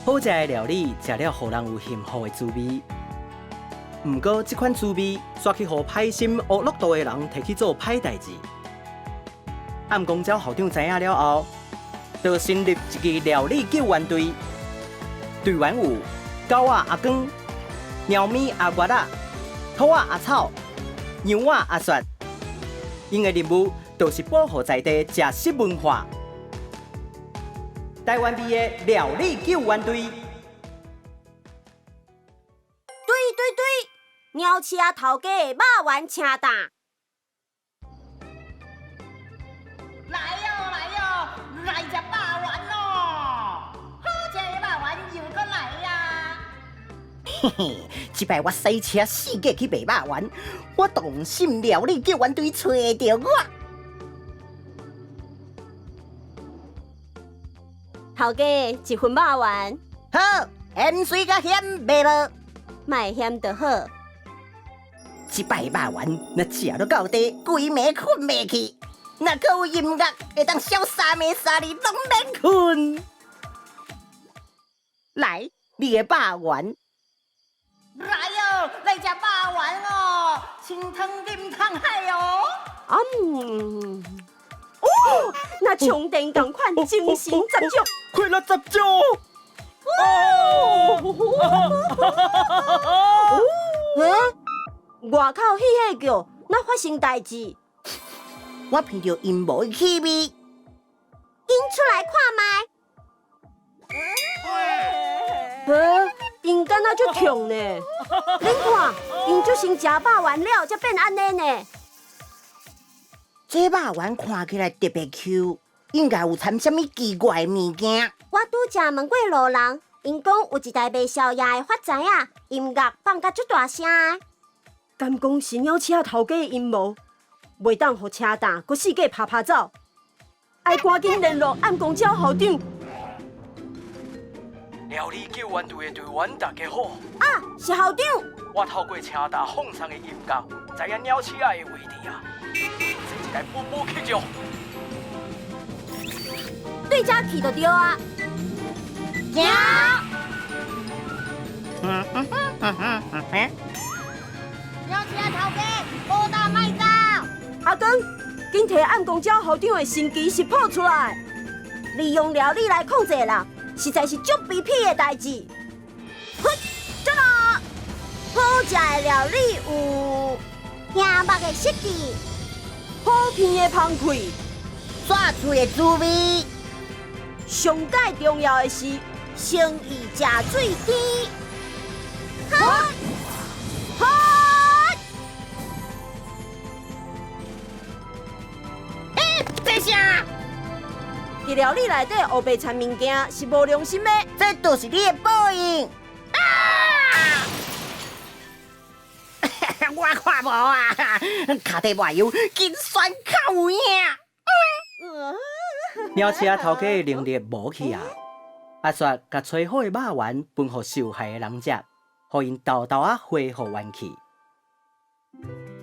好食的料理，食了予人有幸福的滋味。毋過，這款滋味煞去予歹心烏樂道的人提去做歹代誌。暗光鳥校長知影了後，就成立一支料理救援隊。隊員有狗仔阿光、貓咪阿月仔、兔仔阿草、羊仔阿雪。𪜶的任務就是保護在地食食文化。台灣味的料理救援隊。對對對，鳥鼠仔頭家的肉圓車擔。來喲來喲，來食肉圓囉！好食的肉圓又閣來啊！嘿嘿，這擺我駛車四界去賣肉圓，我當心料理救援隊揣著我。頭家一份肉圓。好，鹽水佮鹹袂無？莫鹹就好。這擺肉圓若食落到底，規暝睏袂去。若閣有音樂，會當痟三暝三日攏免睏。來，你的肉圓。來喲，來食肉圓哦，清湯啉湯海哦。嗯，哦，若充電仝款，精神十足，快樂十足。哦，欸，外口彼个叫，哪發生代誌？我聞著陰謀的氣味，緊出來看覓。欸，𪜶敢若足強呢？恁看，𪜶就先食肉圓了，才變按呢呢。這肉圓看起來特別 Q，應該有摻啥物奇怪的物件。我拄才問過路人，𪜶講有一台賣宵夜的發財仔，音樂放甲足大聲的。敢講是鳥鼠仔頭家的陰謀？袂當予車擔閣四界趴趴走，愛趕緊聯絡暗光鳥校長。料理救援隊的隊員大家好。啊，是校長。我透過車擔放送的音樂，知影鳥鼠仔的位置啊。這一台步步去救。對這去就對啊。行。鳥鼠仔頭家，無膽莫走。阿光，緊提暗光鳥校長的神奇食譜出來，利用料理來控制人，實在是足卑鄙的代誌。哼，這啦，好食的料理有杏肉的質地，好鼻的芳氣，煞喙的滋味。上蓋重要的是誠意食水甜。好，好。這啥？佇料理內底烏白摻物件是無良心的。這就是你的報應！啊！我看無啊，跤底抹油，緊選較有影。鳥鼠仔頭家的能力無去啊！阿雪共炊好的肉圓分予受害的人食，予𪜶沓沓仔恢復元氣。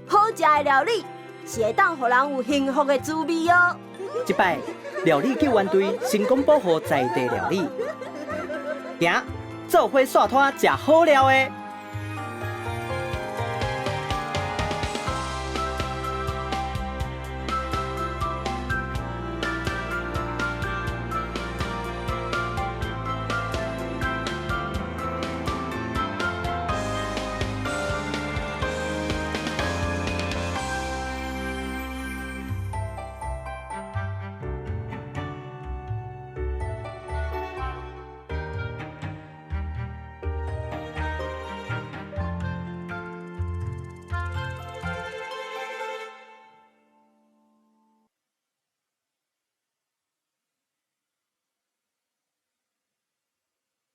好食的料理是會當予人有幸福的滋味哦。這擺料理救援隊成功保護在地料理，行，做伙煞攤食好料的。